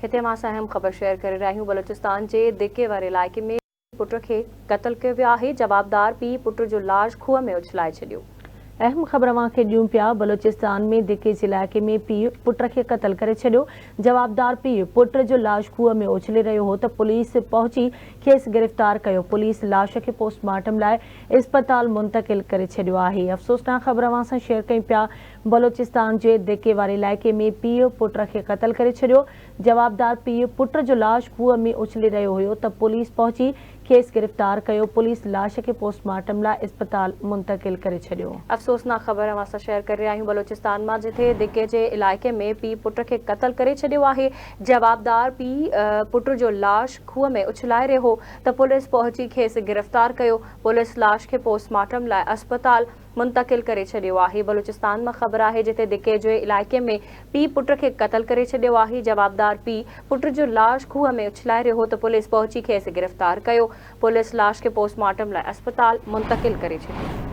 هتي اوهان سان اهم خبر شيئر ڪري رهيا آهيون بلوچستان جي دڪي واري علائقي ۾ پٽ کي قتل ڪيو ويو آهي جوابدار پيء پٽ جو لاش کوهه ۾ اڇلائي ڇڏيو. اهم خبر اوهان کي ڏيون پيا بلوچستان ۾ دڪي جي علائقي ۾ پيء پٽ کي قتل ڪري ڇڏيو جوابدار پيء پٽ جو لاش کوهه ۾ اڇلي رهيو هو ته پوليس پهچي کيس گرفتار ڪيو پوليس لاش کي پوسٽ مارٽم لاء اسپتال منتقل ڪري ڇڏيو آهي افسوسناڪ خبر اوهان سان شيئر ڪيون پيا بلوچستان جي دڪي واري علائقي ۾ پيء پٽ کي قتل ڪري ڇڏيو، جوابدار پيء پٽ جو لاش کوهه ۾ اڇلي رهيو هيو ته پوليس پهچي کيس گرفتار ڪيو، پوليس لاش کي پوسٽ مارٽم لاء اسپتال منتقل ڪري ڇڏيو. افسوسناڪ خبر اوهان سان شيئر ڪري رهيا آهيون بلوچستان مان جتي دڪي جي علائقي ۾ پيء پٽ کي قتل ڪري ڇڏيو آهي، جوابدار پيء پٽ جو لاش کوهه ۾ اڇلائي رهيو هو ته پوليس پهچي کيس گرفتار ڪيو، پوليس لاش کي پوسٽ مارٽم لاء اسپتال منتقل ڪري ڇڏيو آهي بلوچستان مان خبر آهي جتي دڪي جي علائقي ۾ پيء پٽ کي قتل ڪري ڇڏيو آهي جوابدار پيء پٽ جو لاش کوهه ۾ اڇلائي رهيو هو ته پوليس پهچي کيس گرفتار ڪيو پوليس لاش کي پوسٽ مارٽم لاء اسپتال منتقل ڪري ڇڏيو.